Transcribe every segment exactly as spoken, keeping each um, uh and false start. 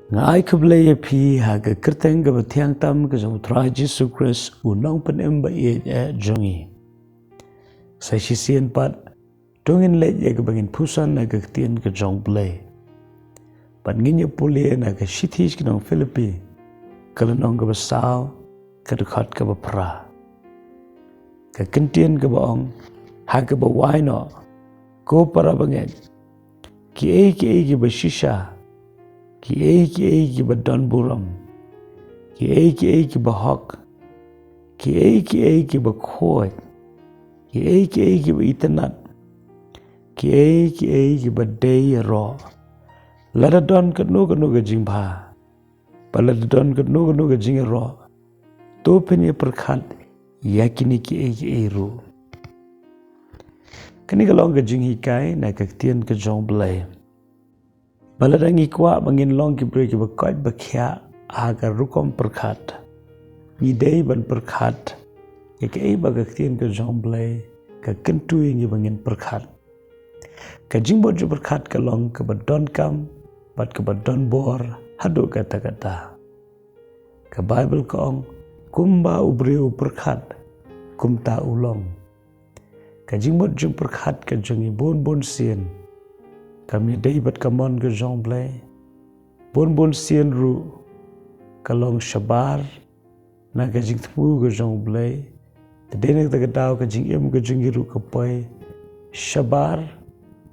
Nga ai khublei ïa phi ha ka kyrteng kaba thiang tam ka jong u Trai Jisu Khrist, u nongpynim ba ïeit eh jong ngi. Sa shisien pat, to ngin leit ïa kaba ngin pyrshang na ka ktien ka jong u Blei. Bad ngin ïa pule na ka shithi sha ki nong Philippi, ka lynnong kaba saw, ka dkhot kaba phra. Ka ktien kaba ong, ha kaba wai noh, ko para bangeit, kiei kiei kiba shisha, kiei kiei kiba don burom, kiei kiei kiba hok, kiei kiei kiba khuid, kiei kiei kiba itynnad, kiei kiei kiba dei ïaroh, lada don kano kano ka jingbha, bad lada don kano kano ka jingïaroh, to phin ïa pyrkhat ïa kine kiei kiei ruh. Kane ka long ka jinghikai na ka ktien ka jong u Blei. Bad lada ngi kwah ba ngin long ki briew kiba koit ba khiah ha ka rukom pyrkhat, ngi dei ban pyrkhat ïa kaei ba ka ktien ka jong u Blei ka kyntu ïa ngi ba ngin pyrkhat. Ka jingmut jingpyrkhat ka long kaba donkam bad kaba donbor haduh katta katta. Ka Baibl ka ong, kumba u briew u pyrkhat, kumta u long. Ka jingmut jingpyrkhat ka jong ngi bun bun sien kam ïadei bad ka mon ka jong u Blei. Bun bun sien ruh ka long shabar na ka jingthmu ka jong u Blei. Te dei na kata ka daw ka jingim ka jong ngi ruh ka poi shabar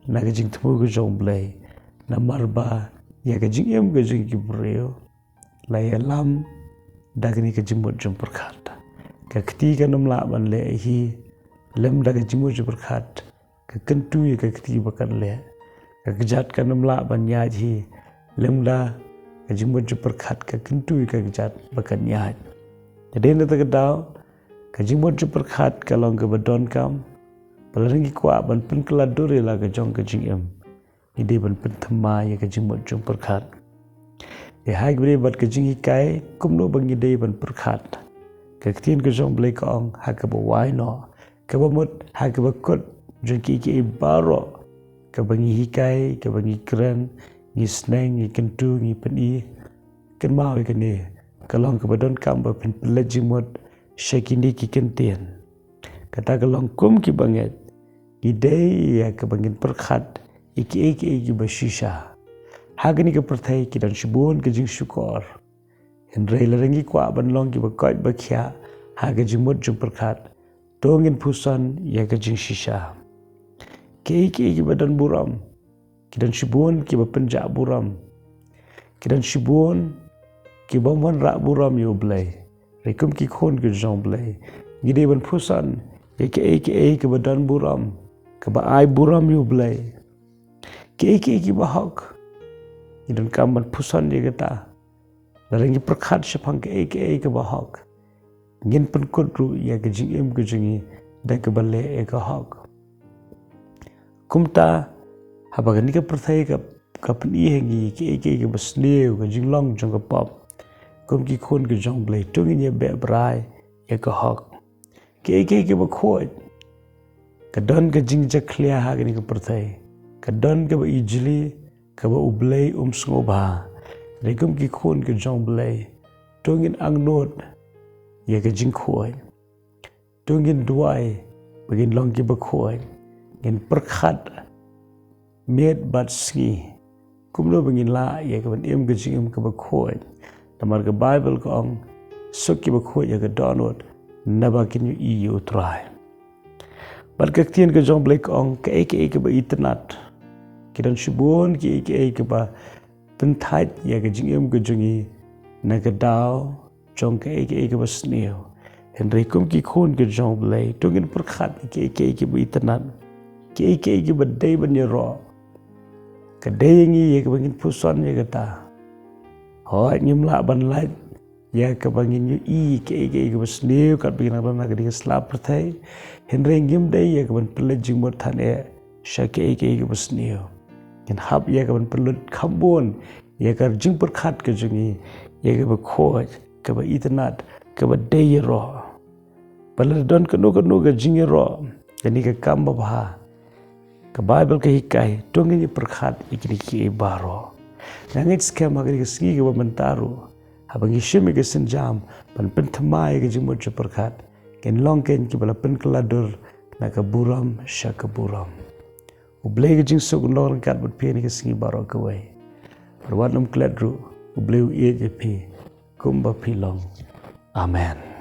na ka jingthmu ka jong u Blei. Namar ba ïa ka jingim ka jong ngi ki briew la ïalam da kane ka jingmut jingpyrkhat. Ka kti kan ym lah ban leh hi lymda ka jingmut jingpyrkhat ka kyntu ïa ka kti ba kan leh. Ka kjat kan ym lah ban ïaid hi lymda ka jingmut jingpyrkhat ka kyntu ïa ka kjat ba kan ïaid. Te dei na kata ka daw ka jingmut jingpyrkhat ka long kaba donkam. Bad lada ngi kwah ban pynkylla dur ïa la ka jong ka jingim, ngi dei ban pynthymmai ïa ka jingmut jingpyrkhat. Te ha kaba ïadei bad ka jinghikai kumno ba ngi dei ban pyrkhat, ka ktien ka jong u Blei ka ong, ha kaba wai noh, kaba mut ha kaba kut jong kiei kiei baroh kaba ngi hikai, kaba ngi kren, ngi sneng, ngi kyntu, ngi pyni. Kynmaw ïa kane, ka long kaba donkam ba phin pynleit jingmut sha kine ki kyntien. Kata ka long kum ki bangeit, ngi dei ïa kaba ngin pyrkhat ïa kiei kiei kiba shisha. Ha kane ka pyrthei ki don shibun ka jingshukor. Hynrei lada ngi kwah ban long kiba koit ba khiah ha ka jingmut jingpyrkhat, to ngin pyrshang ïa ka jingshisha. Kiei kiei kiba don burom, ki don shibun kiba pynjah burom. Ki don shibun kiba wanrah burom ïa u Blei. Hynrei kum ki khun ki jong u Blei, ngi dei ban pyrshang ïa kiei kiei kiba don burom, kaba ai burom ïa u Blei. Kiei kiei kiba hok, ngi donkam ban pyrshang ïa kata. Lada ngi pyrkhat shaphang kiei kiei kiba hok, ngin pynkut ruh ïa ka jingim ka jong ngi da kaba leh ïa ka hok. Kumta, haba kane ka pyrthei ka, ka pyni ha ngi kiei kiei kiba sniew, ka jinglong jong ka pop, kum ki khun ki jong u Blei, to ngin ïa beh brai ïa ka hok. Kiei kiei kiba khuid, ka don ka jingjakhlia ha kane ka pyrthei, ka don kaba ijli, kaba u Blei um sngewbha. Hynrei kum ki khun ki jong u Blei, to ngin angnud ïa ka jingkhuid. To ngin duwai ba ngin long kiba khuid. Ngin pyrkhat miet bad sngi kumno ba ngin lah ïa ka ban im ka jingim kaba khuid. Namar ka Baibl ka ong, suk kiba khuid ïa ka dohnud, naba kin ïohi ïa u Trai. Bad ka ktien ka jong u Blei ka ong, kiei kiei kiba itynnad, ki don shibun kiei kiei kiba pynthait ïa ka jingim ka jong ngi na ka daw jong kiei kiei kiba sniew. Hynrei kum ki khun ki jong u Blei, to ngin pyrkhat ïa kiei kiei kiba itynnad, kiei kiei kiba dei ban ïaroh. Ka dei ïa ngi ïa kaba ngin pyrshang ïa kata. Hooid, ngim lah ban lait ïa kaba ngin ïohi kiei kiei kiba sniew katba ngi nang don ha kane ka sla pyrthei. Hynrei ngim dei ïa kaban pynleit jingmut than eh sha kiei kiei kiba sniew. Ngin hap ïa kaban pynlut khambun ïa ka jingpyrkhat ka jong ngi ïa kaba khuid, kaba itynnad, kaba dei ïaroh. Ba lada don kano kano ka jingïaroh, kane ka kam babha, ka Baibl ka hikai, to ngin ïa pyrkhat ïa kine kiei baroh. Nga ngeit skhem ha kane ka sngi kaba mynta ruh, haba ngi shim ïa ka sienjam ban pynthymmai ïa ka jingmut jingpyrkhat, kin long kein kiba la pynkylla dur na ka burom sha ka burom. U Blei ka jingsuk un long ryngkat bad phi ha kane ka sngi baroh kawei. Bad wat nym klet ruh, U Blei u ïeit ïa phi kumba phi long. Amen.